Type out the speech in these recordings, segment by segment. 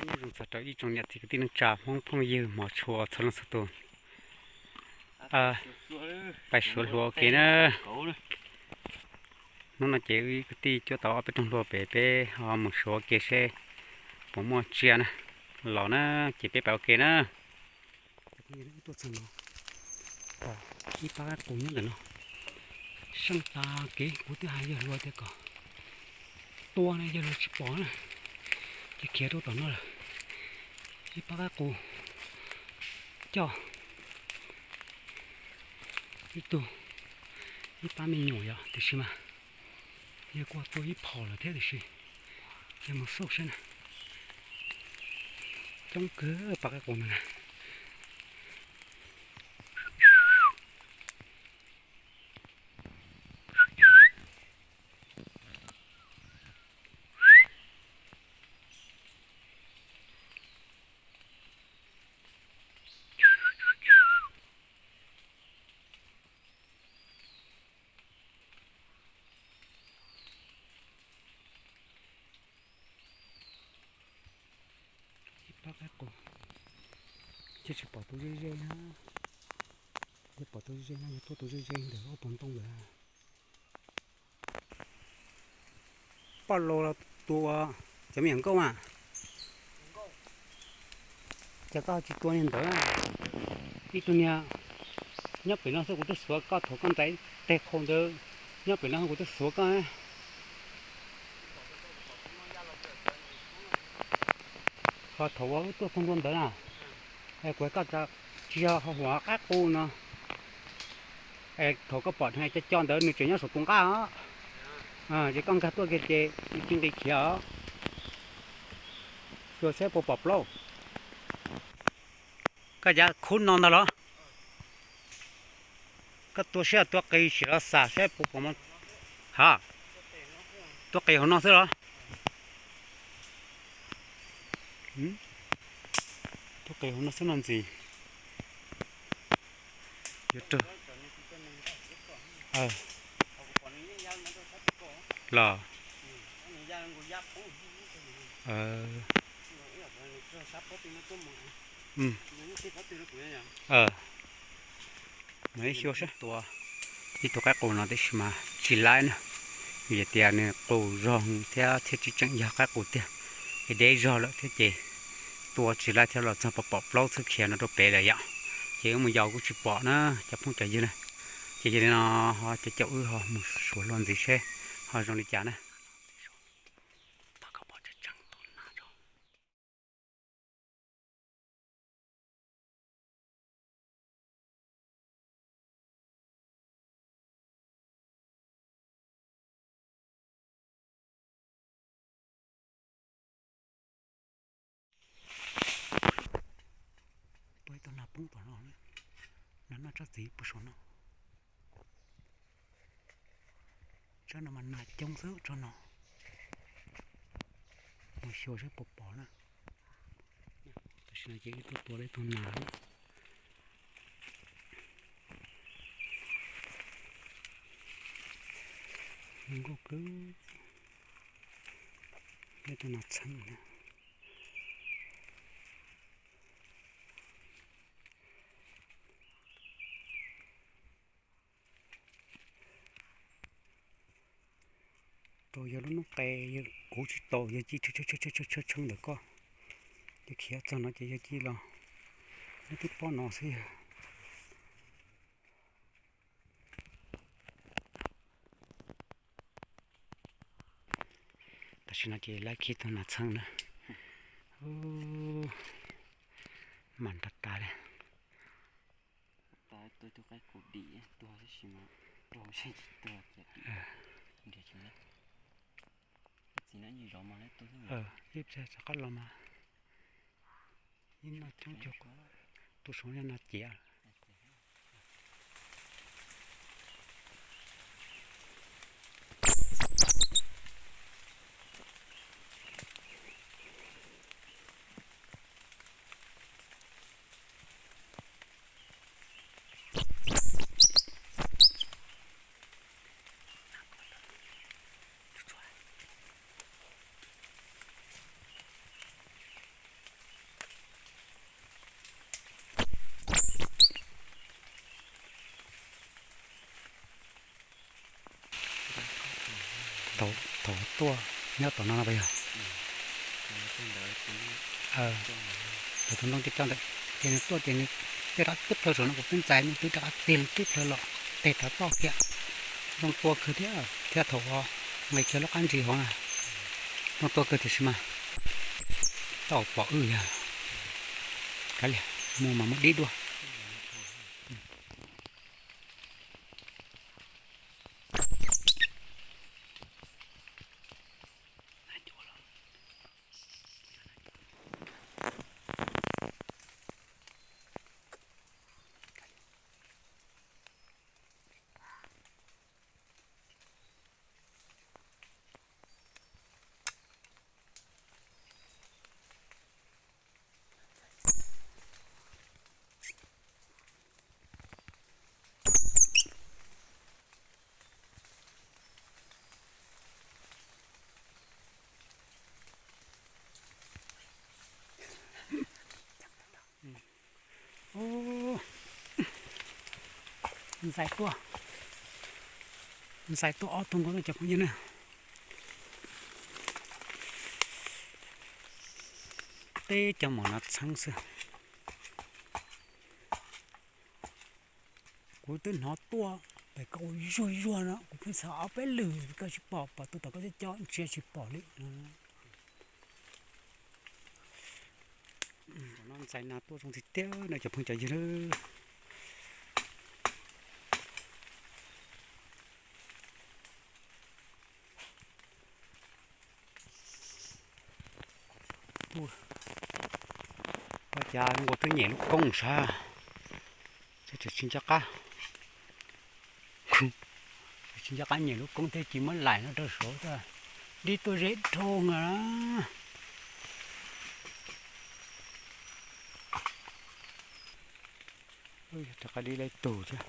Nyob zoo txog rau ib tsoom niam txiv kwv tij neej tsa Hmoob phooj ywg hmov tshua txhua leej txhua tus. Pais suav hluas ua ke na. Hnub no ces wb kwv tij cuab tau ob peb rooj hlua pem, peb ho mus suav ua ke seb puas muaj tsiaj na. Los na, ces peb pais ua ke na. Tuaj txog no, ib pab qaib qus nyob ntawm no. Seej tas kev, kuv twb hais yawg hluas tias kom tua ne, yawg hluas tsis pom na, ces khiav rau tom no lawm. Ib pab qaib qus coj ib tug, ib pab me nyuam yom, tiam sis mas yawg kuj tua ib phom lawm thiab tiam sis yawg mus xauj seb na. Coob kawg pab qaib qus no na. Ib pab qaib qus, thiaj tsis pom tus ze ze na. Yog pom tus ze ze no yog tuaj tus ze ze ntawm lub pob ntoo lawm. Poj laus los tus cov me nyuam nkauj mas, cas koj tsis tua niag ntawd? Ib tug niag nyob pem no xwb kuv twb xuav koj, thaum koj ntxais teg qhau ntawd nyob pem no kuv twb xuav koj. Ho thaum uas wb tuaj txog ntua ntawd na, kuv hais koj tsis yog ho huam qaib qus no. Thaum koj pom co co ntawd nws tseem nyob saum tus nqaj os, ces koj nkag tuaj kiag ces nws cia nqis khiav os. Xyuas saib puas pom plaub. Koj cav khub no ntag los? Koj tua siab tua qis sim los xam saib puas pom. Ha, tua qis hauv no xwb los? Tua qis hauv no xwb no ntxiv. Yuav rau los. Ib xyuas saib tua ib tug qaib qus no tab sis mas tsis laib na, vim tias nws qus zog thiab thiaj tsis tseem yog qaib qus tiag, es deb zog lawm thiab ces tua tsis laib thiab, los txog pom pom plaub txhwb khiav no rau pem lawm yom, ces wb mus yos kuj tsis pom na cov phooj cov ywg na. Ces yog li no ho cov caum wb ho mus suav hlua ntxiv seb ho zoo li cas na. Peb tau nas poob tom no, nas noj tsob txiv puag saum no. Tsob no mas nas coob xwb tsob no. Mus xyuas saib puas pom na. Tam sim no ces wb tuaj tua tau ib tug nas. Zoo nkauj kawg. Ib tug nas txheeb na. Tau yog lub noob qes, kuv tsis tau, yog ci tshee tshee ntawm koj, yog khiav txog no ces yog ci los, neb twb paub no xwb yog. Tam sim no ces lawv khi tau nas txheeb na. Mas nrag tas li. Ib pliag rov qab los mas, ib noj coob cuag tus saum no nas ciav. Tuaj nyob tom no no puas yog? Tus ntoo coj ntawd ces nws tuaj ces nws tej rov qab tib plhaw saum no, kuv peb ntxais nws twb rov qab tig tib plhaw los tes rov toj kiag. Zoo tua kawg thiab, thiab thaum nqis kiag lub qab ntsis hauv na, zoo tua kawg tiam sis mas tau pom wb yog kav liam, mus mas muab dib dua. Ntxais tuaj, ntxais tuaj ob tug nkaus no cov phooj ywg na. Teb cov maum no txheeb xwb. Kuv twb hnov tuaj pem koj ua zuag zuag no, kuv pheej xav ob peb lwm koj tsis pom, pom tus tom koj cov cov ntsia tsis pom li. Ntxais nas tuaj zoo tiag tiag no cov phooj cov ywg. Ua cas zoo nkaus twb nyem lub koob sab, tsis nco qab, tsis nco qab nyem lub koob thiab cis muab laim no rau saud, dib tuaj ze dhau na. Rov qab dib lawm tug thiab.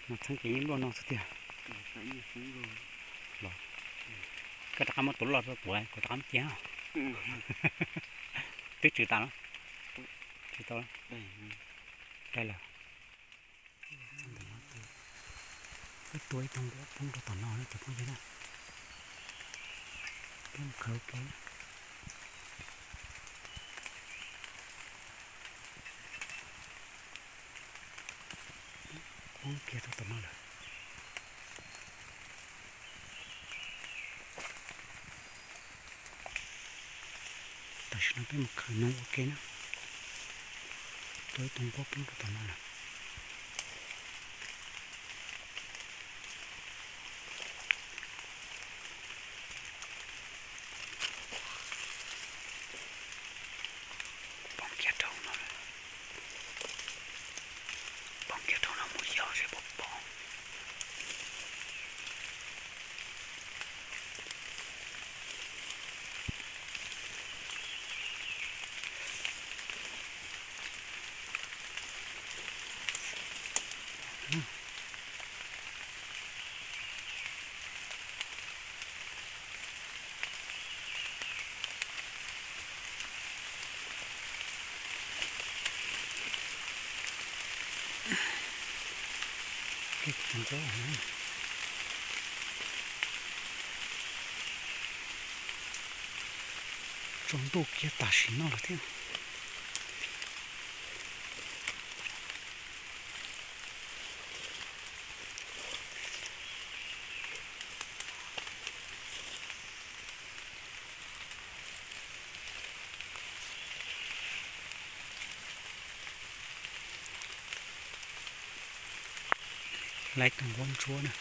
Mas txheeb ces yeej luaj no xwb tiag. Los, koj rov qab muab tus loj rau kuv, kuv rov qab muab cia. Twb tswm tas los? Tsis tau. Dai lawm. Peb tua ib tug nkuaj poob rau tom no na cov phooj ywg na. Peb mus khaws ua ke. Poob kiag rau tom no lawm. Tam sim no peb mus khaws noog ua ke na. Tua ib tug nkuaj poob rau tom no lawm. Poob kiag rau no, poob kiag rau no mus yos seb puas pom. Tsaus ntuj kiag tam sim no lawm thiab. Laiv tus nquab ntsuab na.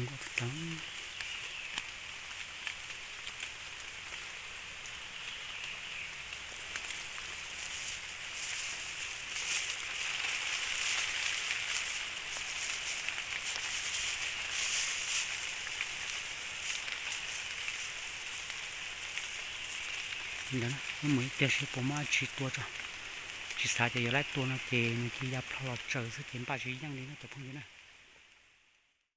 Nquab tag. Ntawd, mus ib pliag seb puas muaj dab tsi tua tso. Tsis xav tias yuav laib tua no ces nws cia ya plho los tsaws xwb ces npaj tsis yeej li no cov phooj ywg na.